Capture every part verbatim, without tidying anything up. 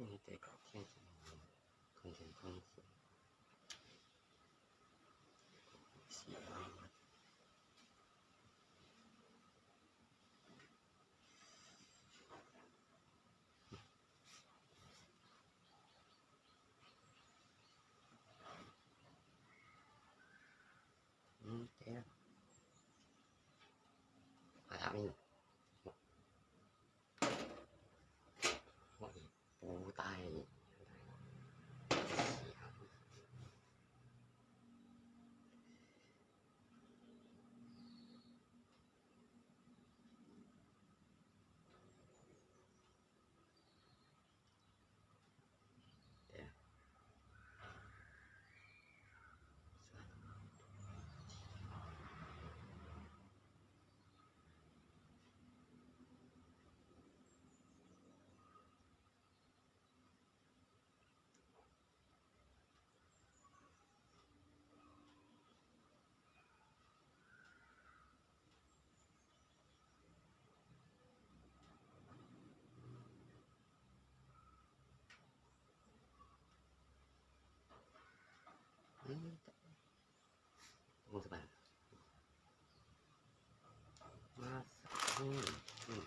你得搞天气，看天气。喜欢。嗯，对啊。哎呀，你，我，我也不带你。嗯，怎么办？妈，嗯，嗯。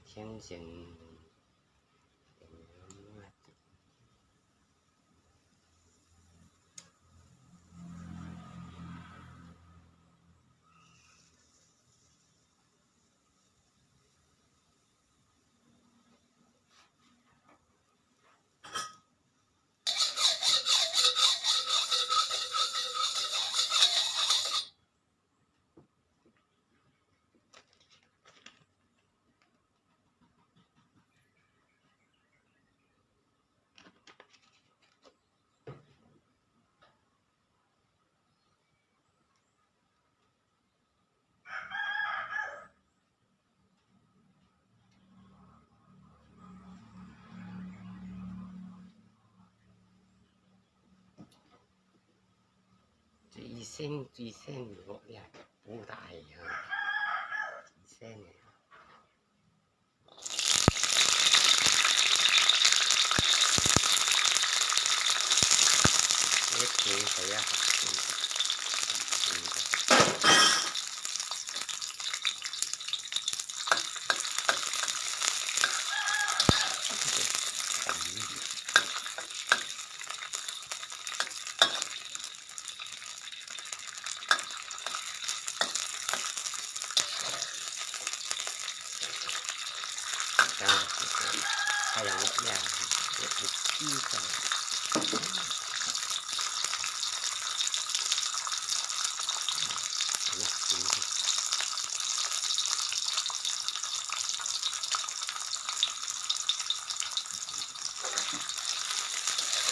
天晴。 最新，最新个，我也不大会啊。最新个。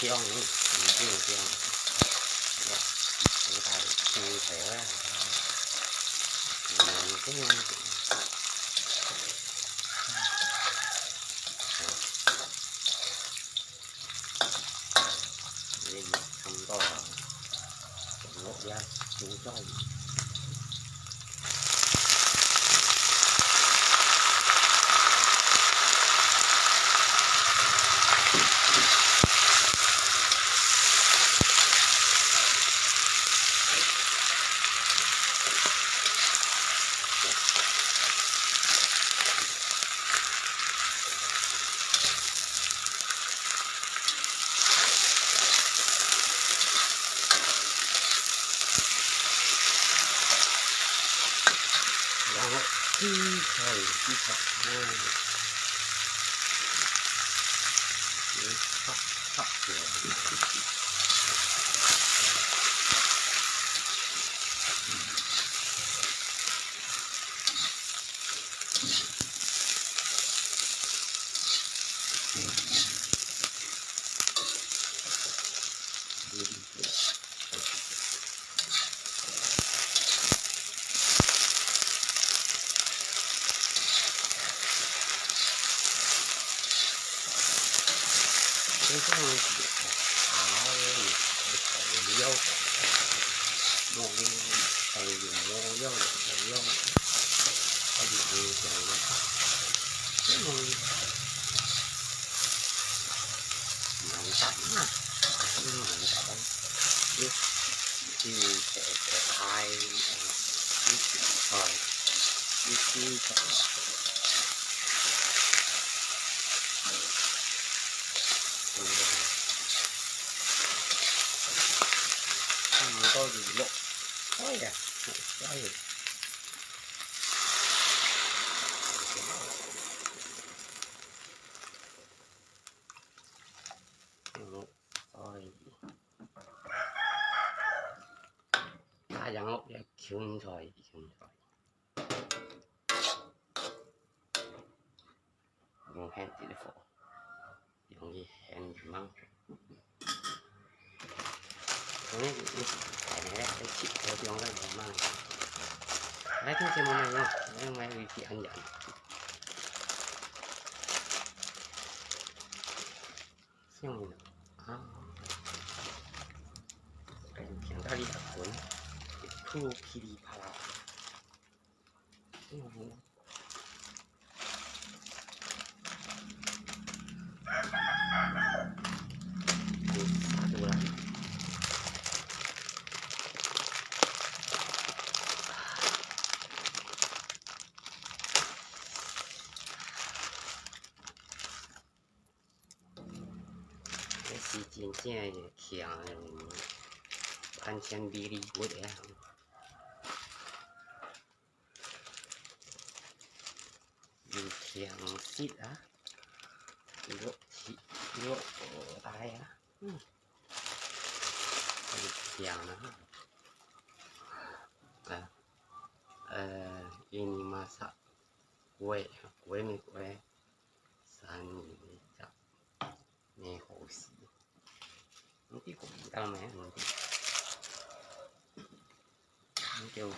香，嗯，真香。哇，好大个青菜啊。嗯，真香。嗯。 你看到啊，我也煮菜。然后，嗯，可以，嗯，可以，嗯，嗯，好，好，嗯。一，一，一，一，一，一，一，一，打樣咯，要芹菜，芹菜。用hand直火，用佢hand慢。所以你，你，你切好之後再慢慢。來，聽見無？用，用來維持安全。 像啊，聽到你阿滾，一吐噼里啪啦。像啊，有殺到啦。 這時間真係強，完全離離不了。又強食啊，又，又，又愛啊，嗯，又強啊，啊，呃，ini masak kue, kue mi kue. 三年十，你好死。你這個味道咩？你這，你叫死，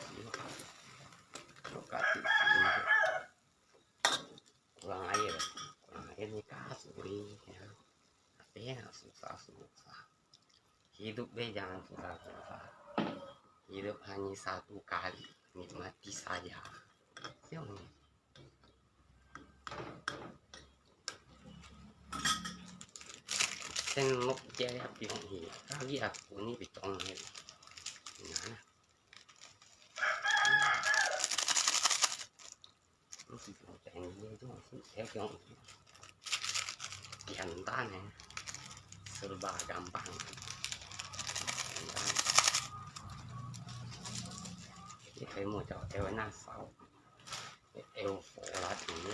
我家己死。Kurang air，kurang air你加水，哎呀，susah，susah。 Hidup deh jangan susah-susah. Hidup hanya satu kali, nikmati saja. Siang ni. Sen lok je ya piong hi. Kali aku ni pitong hi. Nah. 毋係講便宜个，這種係，係講簡單个，serba gampang。簡單。你可以摸著，會那燒，會火啦，怎樣？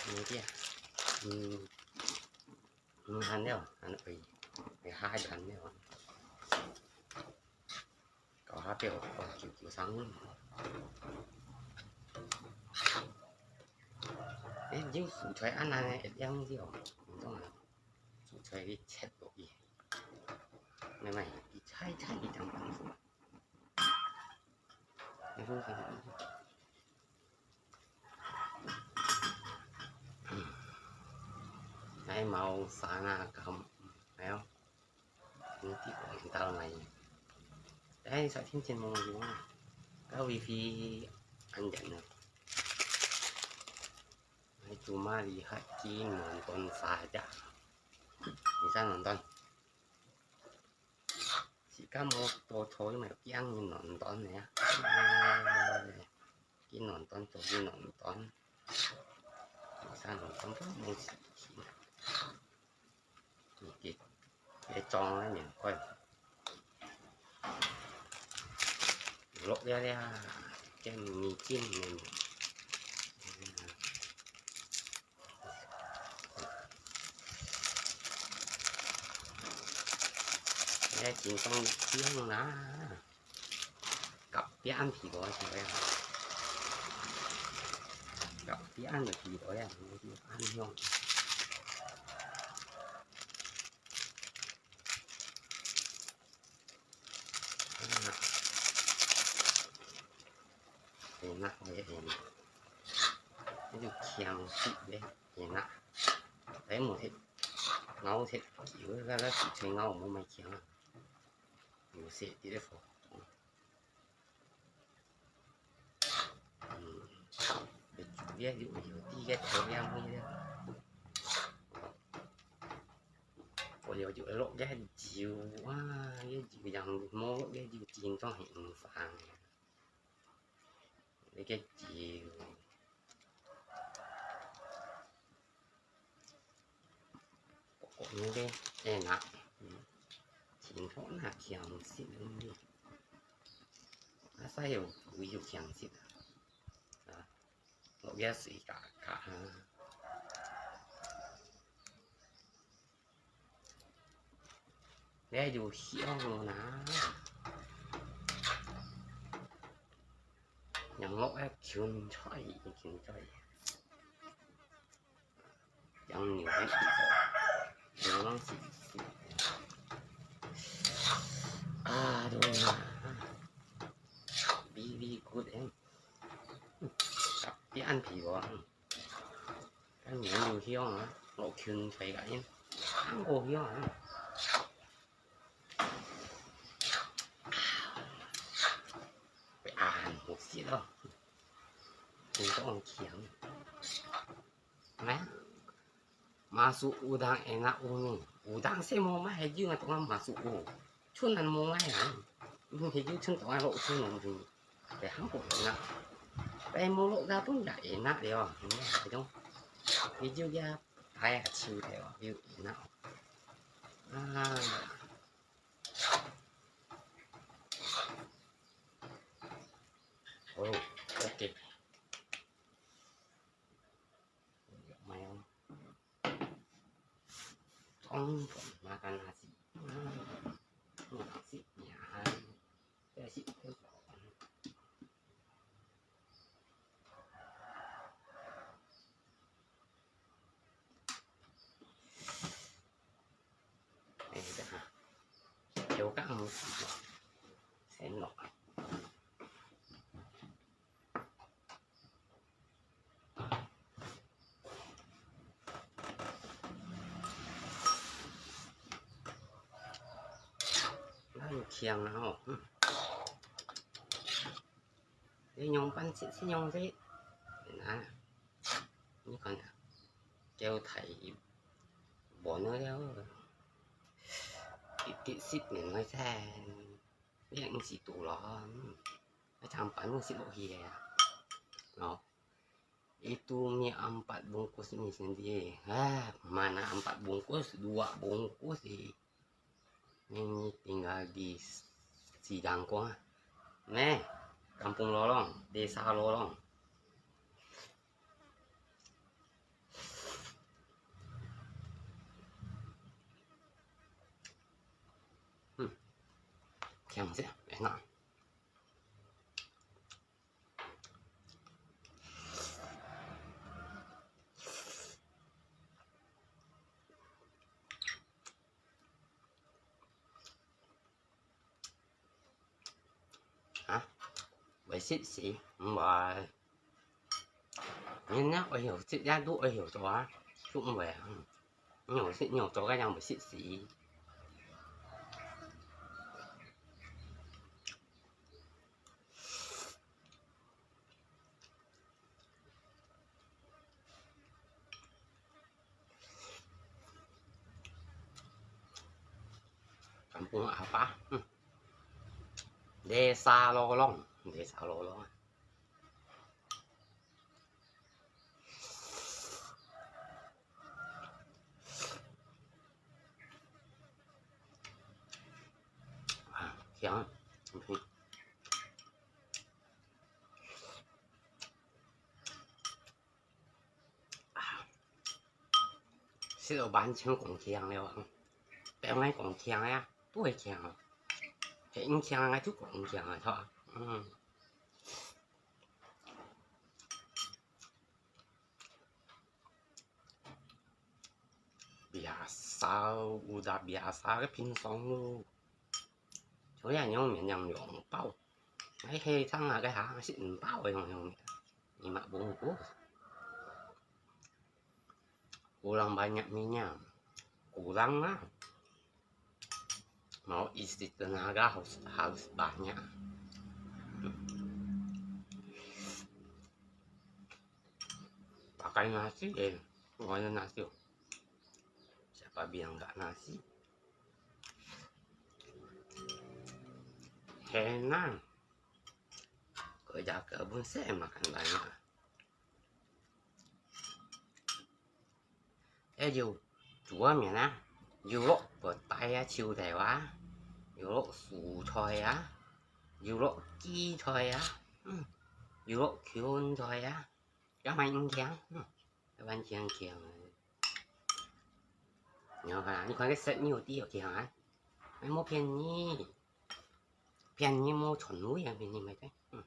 你這，嗯，嗯，還了，還了，會，會下一個還了。 搞下表，哦，九九三。誒，你煮出來恁樣个，一樣个哦，毋懂啊。煮出來你切落去，慢慢，一菜一菜一樣放。你放上去。 來，mau sana kamu, ayo. Nanti kau minta mai. Dai, sa cincin mau lima. Kau wifi anjan na. Saya cuma lihat Ki nonton saja. Bisa nonton. Jika mau toto, cuma kiang nonton ya. Ki nonton, to ki nonton. Bisa nonton pun mau sih. Ki, ki, ki trong á, miễn coi. Lộc ya ya, cái mì chính này. Cái chính trong tiếng là. Cặp cái ăn thì có gì đấy. Cặp cái ăn là thì có đấy, ăn không? Thì nặng vậy thì ví dụ khiang xịt đấy thì nặng. Đấy một thịt ngấu thịt kiểu ra là xịt thấy ngấu một mày khiang à. Nhiều xịt thì đấy phổ. Ừm, để chủ biết dụ hiểu tí cái thớ em như thế. 了就落个油啊，个油，若無落个油，真正係毋香个。這个油，薄薄个，哎，那，嗯，真好拿，香死了。啊，所以有，有香死啊。啊，落个水加，加啊。 這就香了啦。然後愛芹菜，芹菜。將牛肉，牛肉洗洗。啊，對啦。Very good，哎。嗯，特別恁肥哦，嗯。 該面有香啊，落芹菜个，嗯，還過香啊。會恁好食哦，真當香。來啊，麻薯有當會拿有呢，有當時無買，還有啊，當麻薯有。 賰啊無愛啊，嗯，佢就賰到愛落賰咯，嗯，會好過啊。該無落个本也會拿了，嗯，該種，佢就也排啊，手頭啊，又會拿。啊。哦，OK。Makan nasi. Nasi, ya. Nasi. Eh, dah. Yo ka mo. Senok. 那有香啊吼，嗯。你用飯食，食用食，啊，你看啊，叫大碗了了，一滴食面來噻，你也毋使堵咯，嗯，那長飯都食落去个啊，哦。 Itu mie empat bungkus mie sendiri. Ah, mana empat bungkus, dua bungkus eh. Ini tinggal di Sidangkong. Neh, Kampung Lorong, Desa Lorong. Hmm, 香死，enak. Hah?會食死？毋會。人家愛曉食，也都愛曉做啊，就毋會啊。嗯，你有食，你有做，該樣會食死。 Kampung apa? Hmm. Desa Lorong. Desa Lorong. Ah, 香，很香。 食到完全講香了啊，毋愛講香啊，都會香啊。係毋香啊，就講香啊，係吧？嗯。Biasa, udah biasa，該平常咯。所以啊，用面用兩包，該係長啊，該下食兩包个用用面。 Lima bungkus. Kurang banyak minyak. Kurang lah. Mau isi tenaga harus, harus banyak. Pakai nasi eh. Bukan nasi. Siapa bilang nggak nasi? 係啊，佢就根本食毋下來啊。 愛有煮个面啊，有落白帶啊、臭豆啊，有落蔬菜啊，有落薑菜啊，嗯，有落芹菜啊，也蠻硬淨，嗯，也蠻健康个。你看啊，你看該色有幾好看啊，還無便宜，便宜無賺路啊，便宜買个，嗯。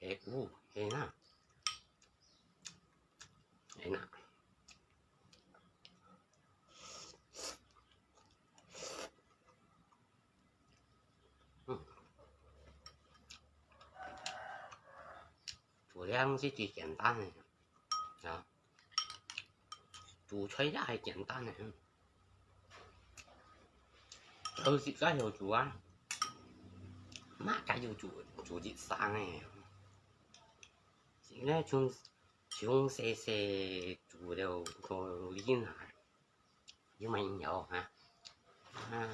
係，有，係啦，係啦。嗯，做料係最簡單个啊。 煮菜也係簡單个，嗯。都自家曉煮啊，麼个有煮，煮一生个。現在從，從細細煮到到現在，有麼个有哈？啊。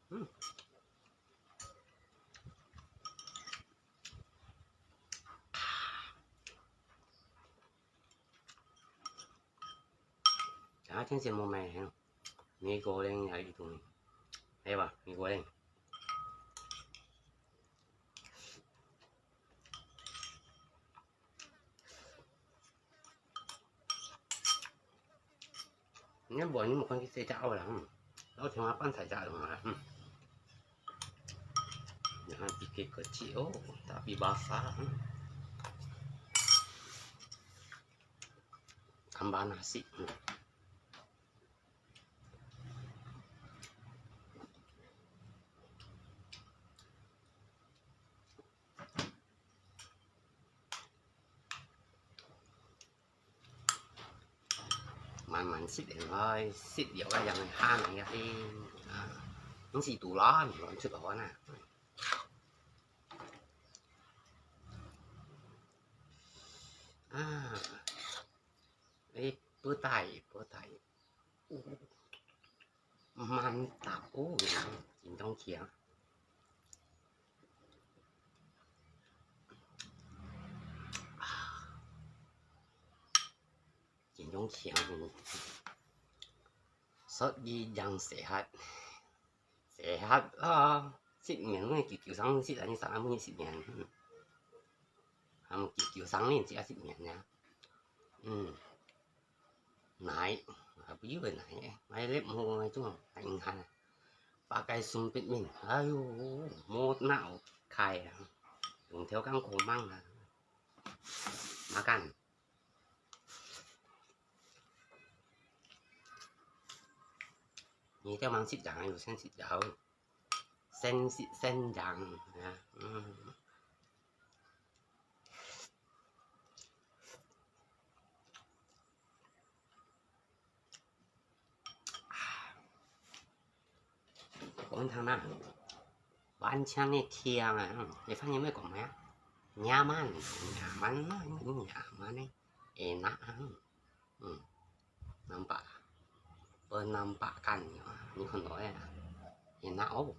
嗯。啊，真係無買，美國人也有種，係吧？美國人。 你無，你無看佢細隻仔啦，嗯，老天花板大隻仔啦，嗯。你看，一個個子哦，tapi basah，嗯。Tambah nasi，嗯。 慢慢食，應該食了个人下來个，啊，毋係肚餓，毋亂出汗啊。啊，誒，不帶，不帶。 Mantap，哦，真正香。啊，真正香。所以人適合，適合啊，食麵，久久上食，你上下每日食麵，嗯。啊，久久上你自家食麵呀。嗯。 奶，啊，不要个奶，買粒無那種，還硬漢啊。Pakai sumpit min，哎喲，無腦開啊，用條gang過猛啊。Makan。你條盲食人，有先食了，先食先贏啊，嗯。 講聽啦，完全个香啊，嗯，你發現會講咩啊？Nyaman，nyaman啊，nyaman呢，enak啊，嗯，nampak，penampakan啊，你看到个啊，enak哦。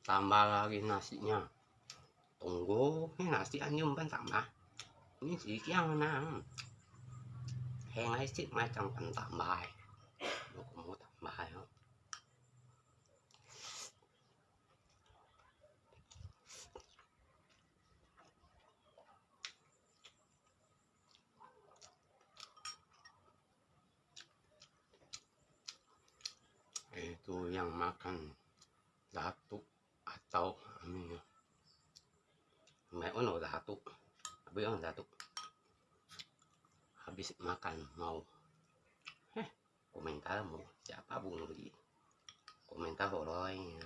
Tambah lagi nasinya. Tunggu, ni nasi anyo ban tambah. Ni si kiang na. Heng ai sit mai chang pan tambah ai. Mo mo tambah ai ho. Itu yang makan zato atau ano yun. May ono zato. Abi ang zato. Habis makan mau. Heh, komentar mo. Siapa bunuh dia? Komentar holoy.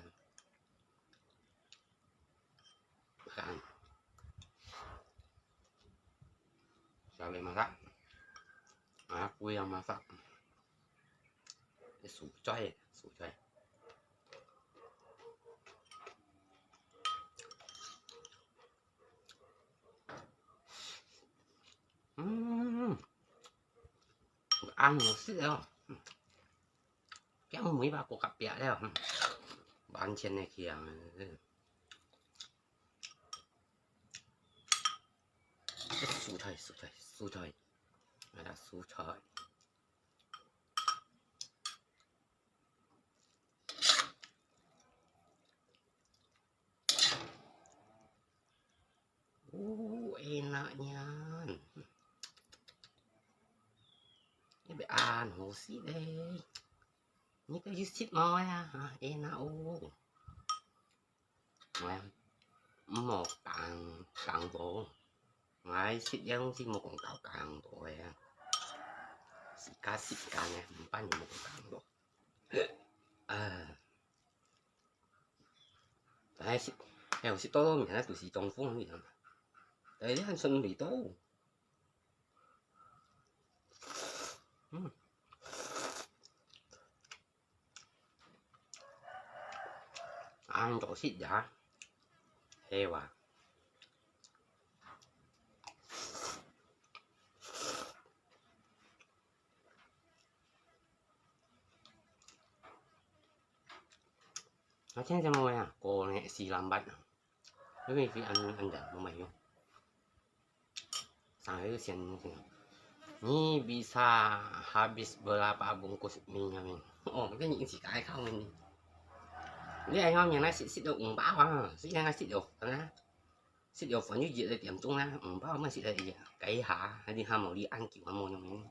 Makan. Siapa yang masak? Aku yang masak. Ini sucoy, sucoy. 嗯，恁好食哦。嗯，薑母一把過隔壁了，嗯，完全个香。嗯，蔬菜，蔬菜，蔬菜，啊，蔬菜。 Oh, enak nian. Ini be ăn hổ xít đây. Ini tao yus xít môi à. À, enak oh. Ngai mò kang kang bố. Ngai xít yang xít mò kong tao kang bố ya. Xít cá xít cá nè, mò pan mò kong kang bố. À. Tại xí, eo xí tô tô miền á, tụi xí trong phung hả? Tại lý hành xuân bị tô. Ăn tô xí giá. Heo à. Nó chén cho môi à, cô này xì làm bạch. Nó bị ăn ăn dở mà mày không. Sang cái sen. Ni bisa habis berapa bungkus mie nyamin. Oh, cái những gì cái không mình. Ni ai không nhận nó xịt xịt được ủng bao à. Xịt nó xịt được hả? Xịt được phần như vậy là tiệm trung á, ủng bao mà xịt là gì? Cái hả? Hay đi ham màu đi ăn kiểu ăn màu nhau mình.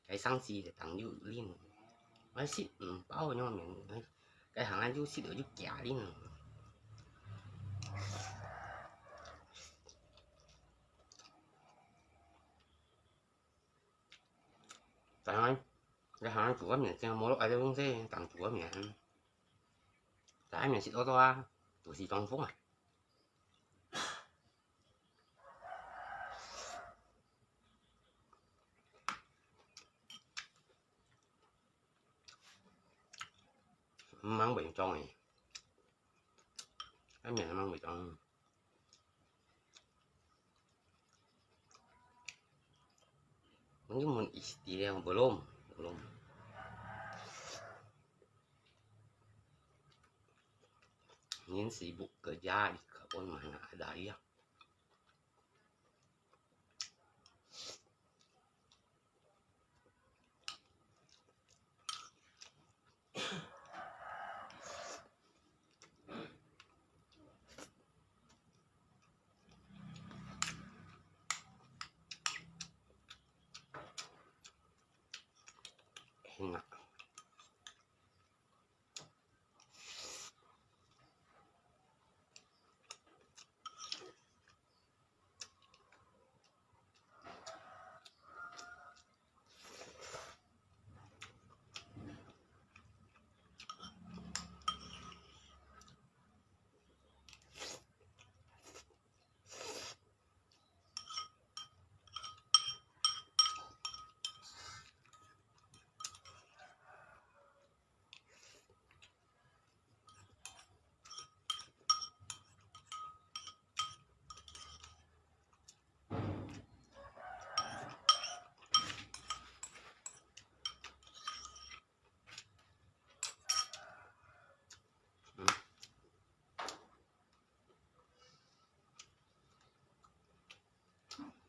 Cái sáng xì để tặng dụ linh. Nói xịt, ừ, bao nhiêu mình, cái hàng ăn dụ xịt được dụ kia linh. Tại nói, cái hàng ăn chủ có miệng, cái mô lốc ai cũng thế, tặng chủ có miệng. Tại miệng xịt ô tô à, tụi xì trong phút à. Mang bình trong này. Cái miệng mang bình trong. Ini mun istilah belum, belum. Ini sibuk kerja di kebun mana ada ya. Enak.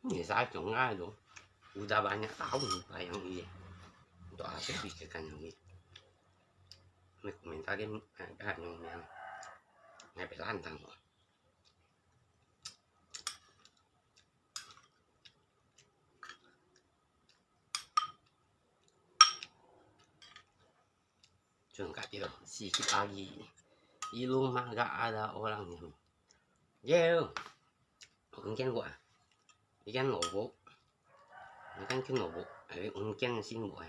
Ni sa jong nga lo, udah banyak tahun bayang iye. Untuk apa bisakan yang ini? Ni komentar dia, eh, kan yang yang, ngai pelantang ko. Jung ka tiro, sikit lagi. Di rumah gak ada orang ni. Yo, ungkin gua. Ikan lobo. Ikan kin lobo. Eh, ungkin sin gua.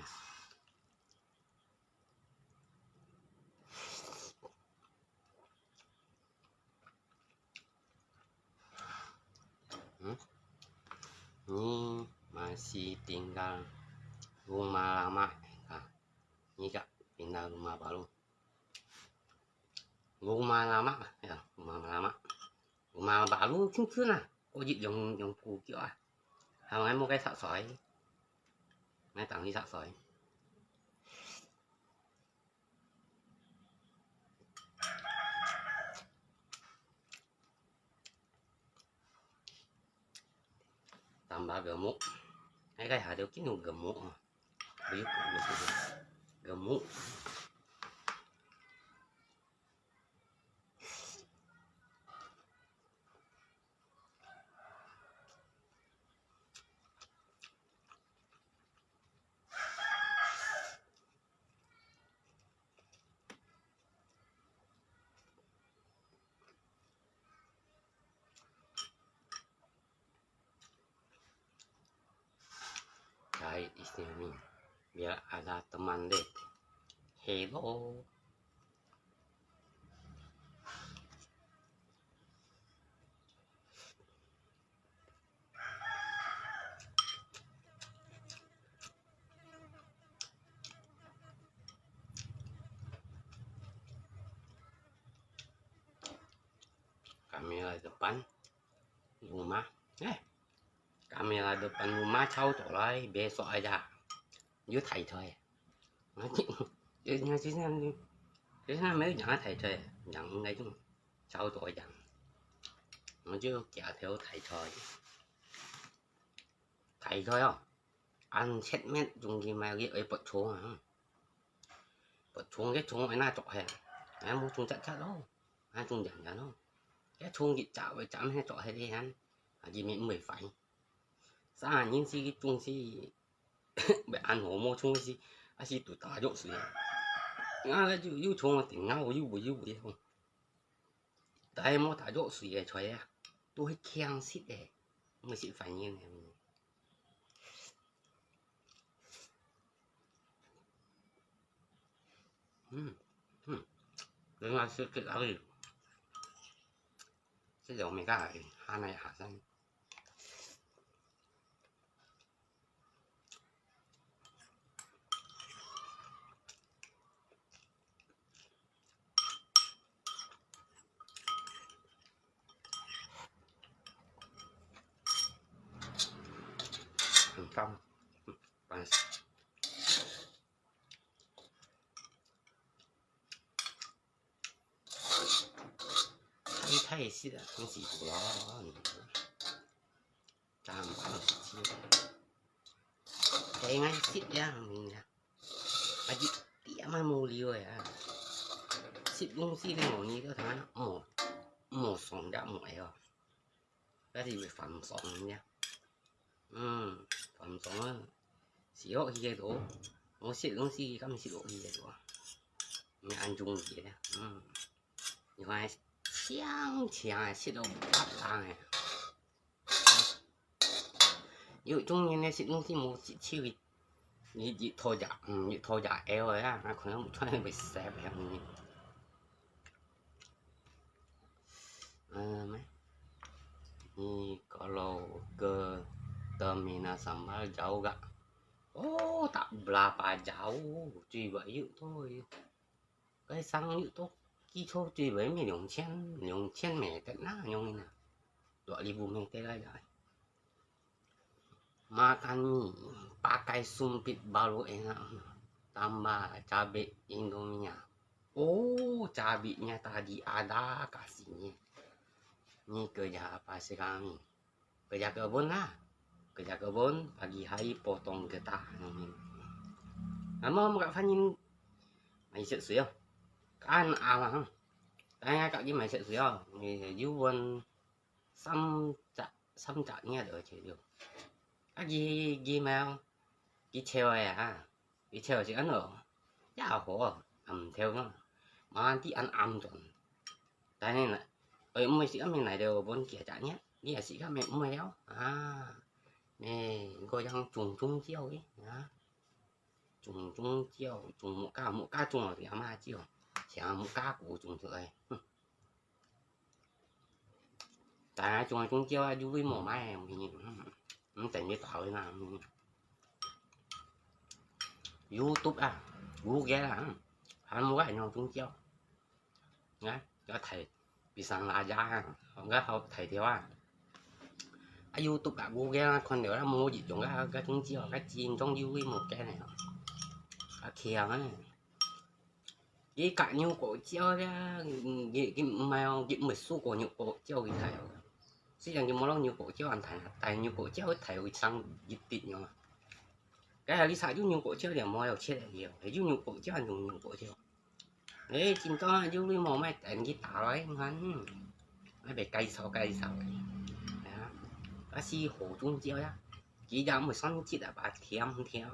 Hmm? Ni masih tinggal rumah lama. Ha. Ni kak pindah rumah baru. Rumah lama, ya, rumah lama. Rumah baru cincin lah. Kau jit yang yang pukul ah. 還有𠊎無該色水，𠊎當去色水。Tambah gemuk. Ai, kai hado kinu gemuk. Gemuk. Gemuk. Kahit istilahnya, biar ada teman deh. Hello. Kamera depan rumah. Eh, kamera depan rumah cau tu lai, besok aja. You thầy thôi. Nói chứ, chứ, nói chứ, chứ, chứ, nói mấy cái thầy thôi, nhận ngay chung. Sáu tuổi chẳng. Nó chứ kẹo theo thầy thôi. Thầy thôi không? Ăn chết mét chung gì mà cái ấy bật xuống à. Bật xuống cái xuống ấy na chọ hè. Nó mua chung chắc chắc đâu. Nó chung chẳng chẳng đâu. Cái xuống gì chảo với chảo hay chọ hay đi ăn. À, gì mình mười phải. Sao nhìn gì cái chung gì. Bai an hò mò chung si, a si tu ta jok sui. Nga la ju, ju chung ting nga wo ju bu ju bu ye hong. Tai mò ta jok sui ye choi a. Tu he kiang sit e. Mò sit fan yin e. Hmm. Hmm. Dengan sikit hari. Sedang mereka hari. Hana ya hasan. Ang tam. Panas. Ang tayo sila, ang sila. Chang pa lo sit. Kaya nga sit ya, ang nga. Aji, tiap mah mo liu ya. Sit lung sit ni mo ni tu thang mo, mo song da mo ayo. Kasi mo fan song ya. Hmm, fan song ah. Sit ok hi tu. Mo sit lung sit kam sit ok hi tu. Ni an jung ji ya. Hmm. Ni hoi chiang chiang sit lo pat lang eh. Yu chung ni ne sit lung sit mo sit chiu. Ni ji tho ja, hmm, ji tho ja eo ya, na kho mo choi be se be ni. Ơ, mai. Ni kalau ke terminal sambal jauh gak? Oh, tak berapa jauh, cui ba yu tu. Cái sang yu tu, kỹ số cui ba mi 两千, 两千 meter na, nyong ni na. Dua ribu meter lah ya. Makan mi, pakai sumpit baru enak. Tambah cabai Indomie. Oh, cabainya tadi ada kasihnya. Ni kerja apa sekarang ni? Kerja kebun lah. Kerja kebun, pagi hari potong getah. Nama muka Fanny mai sek sui oh. Kan alah. Tanya kak gi mai sek sui oh. Ni yuan. 三隻，三隻月就去了。啊，佢，佢嘛，佢笑个啊，佢笑是安怎？也好啊，也毋跳嘛，嘛啲安安全。但係呢，哎，毋係是咁樣來到本幾隻月，你也是咁樣毋係了啊？呢，个樣種種叫个啊，種種叫，種木家，木家種落去阿媽叫，像木家股種出來，哼。 但係種个種蕉啊，有位無買个，毋係，嗯，毋等於打个啦，嗯。YouTube啊，Google啊，嗯，還無个用種蕉。啊，要大，比上哪家啊，應該好大條啊。啊YouTube啊，Google啊，看到啦，無一樣啊，該種椒，該真正有味無見个哦，啊強啊！佢隔牛角椒咧，佢佢毋係哦，佢毋係素過牛角椒佢大哦，雖然佢無落牛角椒恁大啊，但牛角椒佢大會生一滴樣啊。該下你查有牛角椒了無？有切个哦，有牛角椒還有牛角椒。 誒，今朝啊，有鐳毛，買等佢打來，你看，嗯，愛被介紹介紹个。係啊，該係好種椒呀，佢也毋會酸澀啊，吧，甜甜。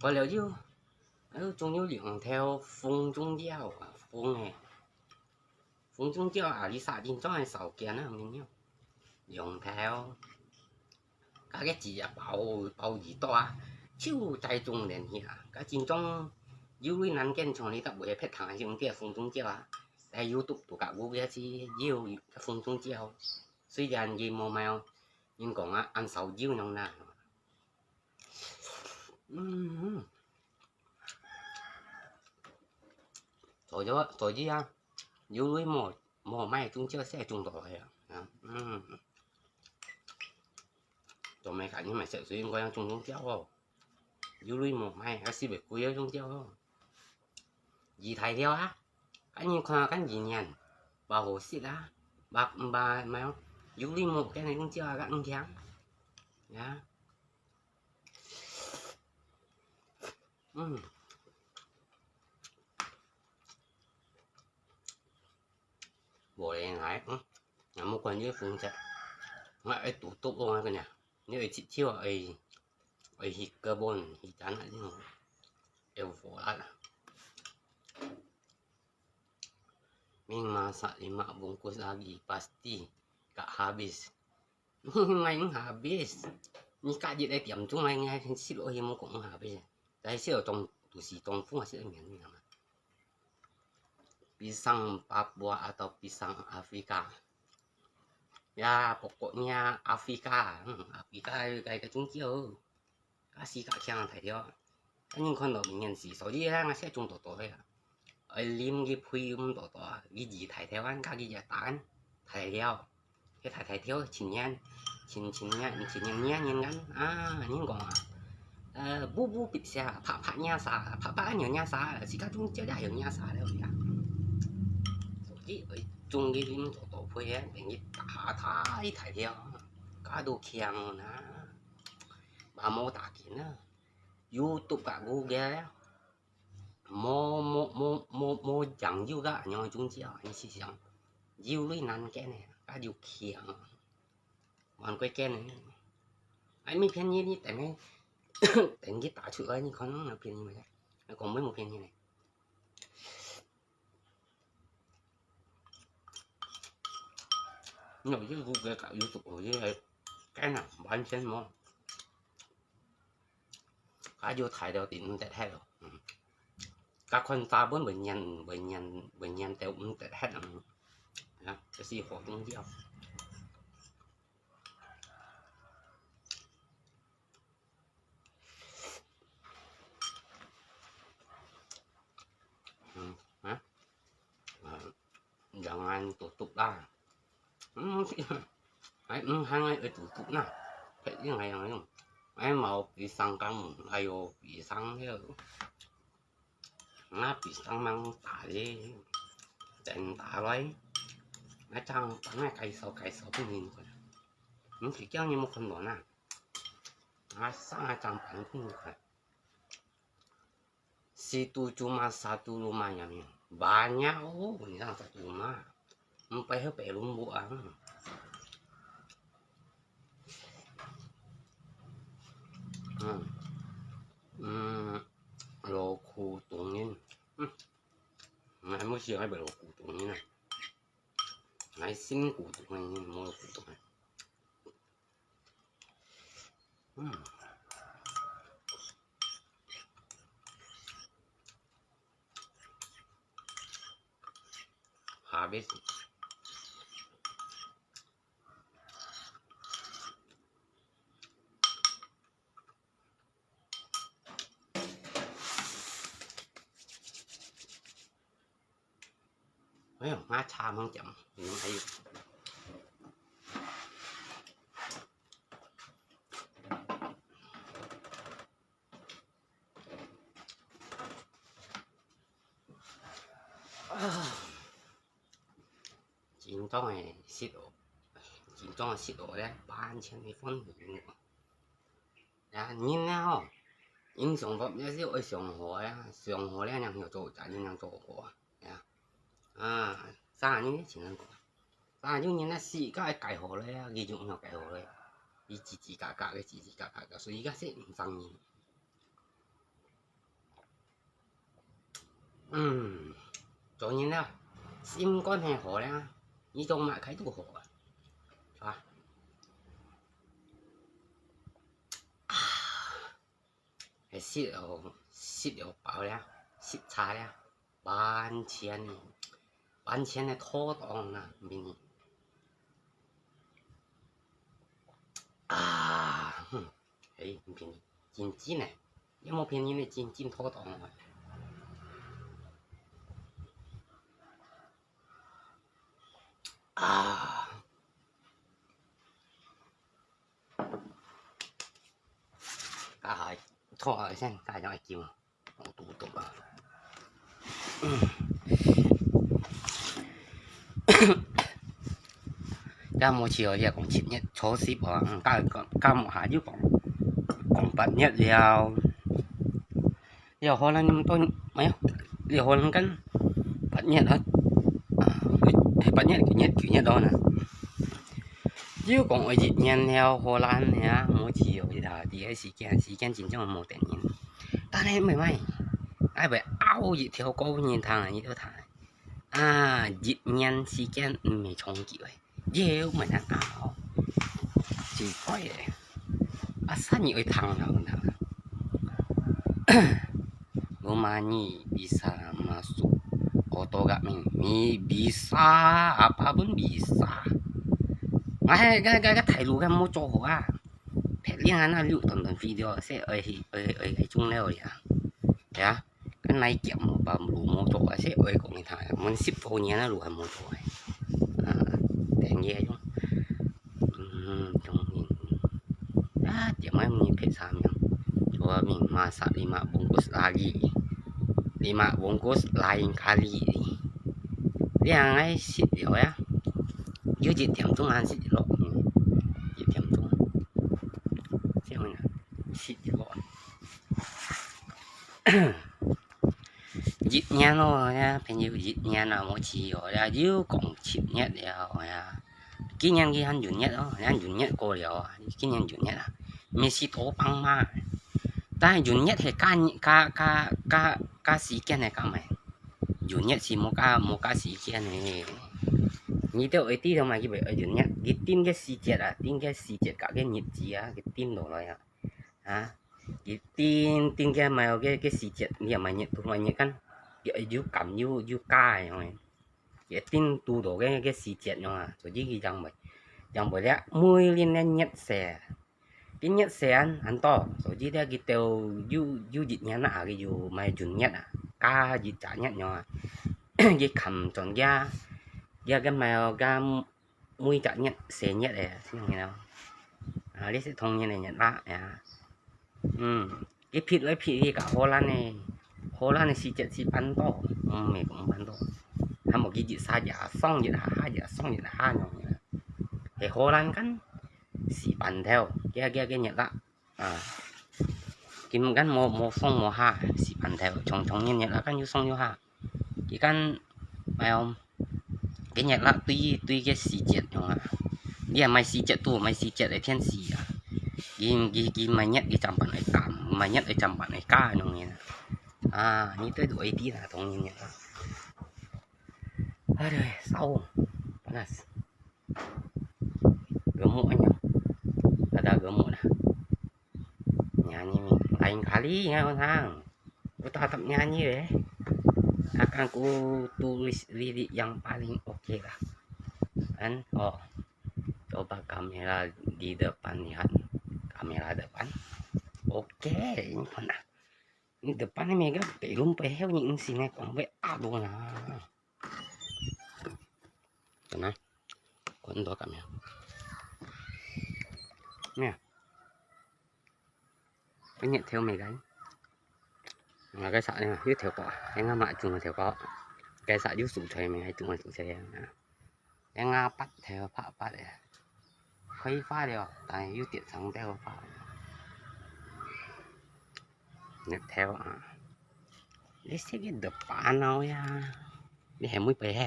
過了又，還有種有兩條紅種椒啊，紅个。紅種椒啊，你殺今朝還少見啊，沒有？兩條。 該个子啊，包包已多啊，就在中年去啊。該真正有位難見，從你到尾撇糖還是用這紅中椒啊，在YouTube度个，有个是有紅中椒，雖然佢無賣，人講啊，恁少有樣啦。嗯，所以所以啊，有位無無賣中椒，係中到來啊，啊，嗯。 做麼个你買食水果樣種種椒哦？有鐳無買，還係會貴个種椒哦。二大條啊，恁你看啊，恁一年，包好食啊，包包買哦，有鐳無，跟你種椒啊，个五條，呀，嗯。 無咧，𠊎，嗯，𠊎無管這風車，𠊎愛堵堵哦，𠊎跟你講，你愛去就愛，愛去个本，去咱那種，有火辣啊。Ming masak lima bungkus lagi, pasti gak habis. 你買毋habis，你隔日个點鐘來，你還食落去，無講毋habis。但係食到中，就是中風啊，食个面，你知道嗎？Pisang Papua atau pisang Afrika. Ya, pokoknya Afrika. Hmm, Afrika个个種叫。 啊，四角強大條。啊，人看到明顯是，所以啊，𠊎先種多多个啊。愛淋佢肥毋多多啊，佢二大條啊，加佢一打，大條。佢大大條，一年，一，一年，一年，年年間啊，人講啊，呃，bubu pizza，拍拍nyasa，拍拍nyasa，自家種，這也有nyasa了呀。所以愛種佢淋多多肥啊，等佢大大大條，加到強啊。 嘛無打緊啊。YouTube甲Google啊，無無無無無講究甲恁樣个宗教，你試想，有鐳難見个，甲有強，還過見个。哎，無騙你，你等下等佢打出來，你看有騙你無？講無無騙你呢。 你有去Google甲YouTube學个，該啊，完全無。啊，有大條就毋得忒咯。嗯。甲看大本會黏，會黏，會黏到毋得忒啊。啊，就是好重要。 嗯，啊，啊，jangan tutup lah. Hmm, ay, hmm, hangay ay tutup na. Pwede ngay ngayon. Ay, mau pisang kamu, ayo pisang yun. Nga pisang mang tali. Then talay. Nga chang pang nga kaiso kaiso pun hin ko. Hmm, si kyang ni mo kon na. Nga sang nga chang pang pun ko. Situ cuma satu rumah yang banyak, oh, ini satu rumah. Empai he pe lumbu ang. Hmm. Hmm. Lo ku tungin. Hmm. Ngai mo siya ai lo ku tungin. Ngai sin ku tungin, mo lo ku tungin. Hmm. Habis. Ayo, nga cha mang jam. Minum air. 裝个食哦，真裝个食哦咧，完全个歡喜。啊，人啊吼，人上佛也是愛上好呀，上好咧，人曉做，人人做好啊，呀。啊，啥人咧，真難講。啥人人啊，死个愛改好咧，佢就毋曉改好咧，佢吱吱嘎嘎个，吱吱嘎嘎个，所以佢个係毋上人。 嗯，做人了，心肝係好了，你做麼个都好啊，係吧？啊，係食了，食了飽了，食茶了，完全，完全个妥當啦，明年。啊，哼。 誒，毋便宜，真真誒，有無便宜呢？真真妥當啊！啊，加下，拖下先，加下愛救啊！ 我肚痛啊。嗯。該無去哦，你也講七月初十哦，嗯，該，該，該無下又講，講八月了。了，可能都，哎呀，了，可能跟八月啊，啊，八月、九月、九月到呢。又講愛一年了，荷蘭呀，無去哦，一下，這个時間，時間真正無等人。 但係毋係，𠊎會拗一條歌分你聽，你都聽。啊，一年時間毋係長久誒，又毋係恁拗，奇怪誒。啊，啥人會聽啊？Rumah ni bisa masuk otogar ni, ni bisa, apa pun bisa. 哎，該，該，該大陸个無做好啊。 別人啊，那六段段video，係愛去，愛，愛，愛種了呀。呀，跟來講無，把路無做啊，係愛講佢聽，問十多年啊，路還無做誒。啊，等佢用，嗯，用，啊，點解你別啥名？Dua mie masak lima bungkus lagi, lima bungkus lain kali. 你人愛食了呀？有一點鐘還食落，嗯，一點鐘。 這樣啊，食一落。一年咯，呀，朋友，一年啊，無去哦，呀，又講七月了，呀。今年佢還元月哦，還元月過了啊，今年元月啊，毋係多放嘛。但係元月係加，加，加，加，加時間个，加咩？ 元月係無加，無加時間个。你兜愛知道嘛，佢會愛元月，佢定个時節啊，定个時節甲个日子啊，佢定落來啊。啊，佢定，定个買个，个時節，你也買日，都買日間，佢愛有減有，有加个樣个。佢定堵到个，个時節樣啊，所以佢正會，正會了，每年个日色。 今日生恁多，所以咧佢兜有，有一年啊，佢有買元月啊，加一隻月樣啊，佢看準佢啊，佢个買哦，佢每隻月生日个，先个咯。啊，這係同年个日啦，呀。嗯，佢撇來撇去，甲荷蘭个，荷蘭个時節係半到，嗯，毋係講半到，還無佢一下一下，上一下，下一下，上一下，樣个。係荷蘭間 時半頭，佢，佢，佢日啦，啊，佢毋敢無，無上無下，時半頭，長長日日啦，敢有上有下。佢敢，哎喲，佢日啦，對，對个時節樣啊。你也買時節都，買時節个天時啊。佢，佢，佢買日，佢正辦會減，買日，佢正辦會加樣个。啊，你對都會知啦，同年日啦。Aduh, sao, panas. Gemuk aja. Ada gemuk dah. Nyanyi ni. Lain kali ngai orang. Ku tatap nyanyi eh. Akan ku tulis lirik yang paling oke lah. Kan? Oh. Coba kamera di depan lihat. Kamera depan. Oke, ini pernah. Ini depan ni mega belum pehel ni sini kong be aduh lah. Tenang. Kau entuk kami. Nè. Cái nhẹ theo mày cái. Mà cái sạc này, yết theo có. Cái ngã mạ chung theo có. Cái sạc yết sụt theo mày hay chung là sụt theo. 這下八頭八八个，開花了，但係又跌長掉花。日頭啊，你識个depan啊呀，你係妹背後，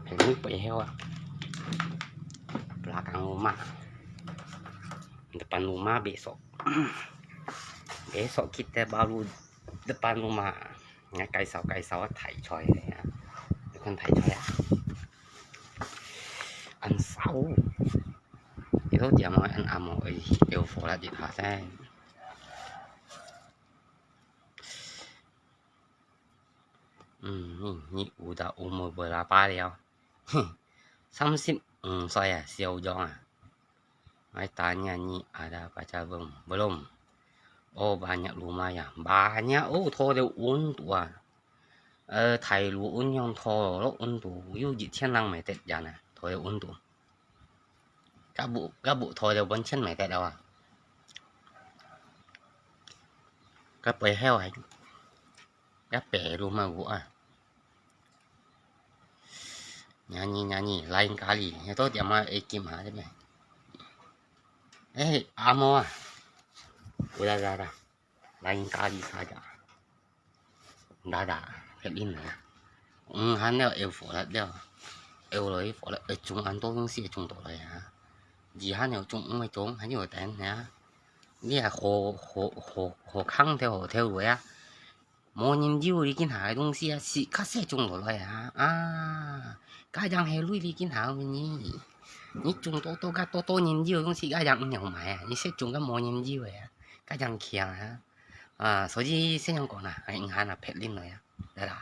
係妹背後啊，belakang rumah，depan rumah besok，besok kita baru depan rumah。 𠊎介紹介紹啊，大菜个啊，你看大菜啊，恁燒，你都點啊，恁暗哦，哎，有火啦，你怕噻。嗯，你你有的umur berapa了？哼，三十五歲啊，小樣啊。 Ai tanya ni ada pacar belum? Belum. Oh, banyak rumah ya. Banyak, oh, thô到溫度啊。呃，大陸溫樣thô咯，溫度有一千零米得人啊，thô到溫度。該無，該無thô到半千米得了啊。該背後還，該白路嘛有啊。 Nyanyi, nyanyi, lain kali. Nyato dia ma ekim ha dia. Eh, amo ah. Udah, udah, udah. Lain kali saja. Dah, dah. Pet lin lah. Ung han leo eu fo lat leo. Eu loi fo lat eu chung an to dong si chung to lai ha. Ji han eu chung ung chung han eu ten ya. Lia ho ho ho ho kang theo theo loi ya. 無人要你今下个東西啊，係較細種落來啊。啊，該樣係累你今下个呢。你種多多个多多人要个東西，該樣毋曉買啊。你細種个無人要个啊，該樣強啊。啊，所以先樣講啦，哎，你看啊，別人來啊，來啦。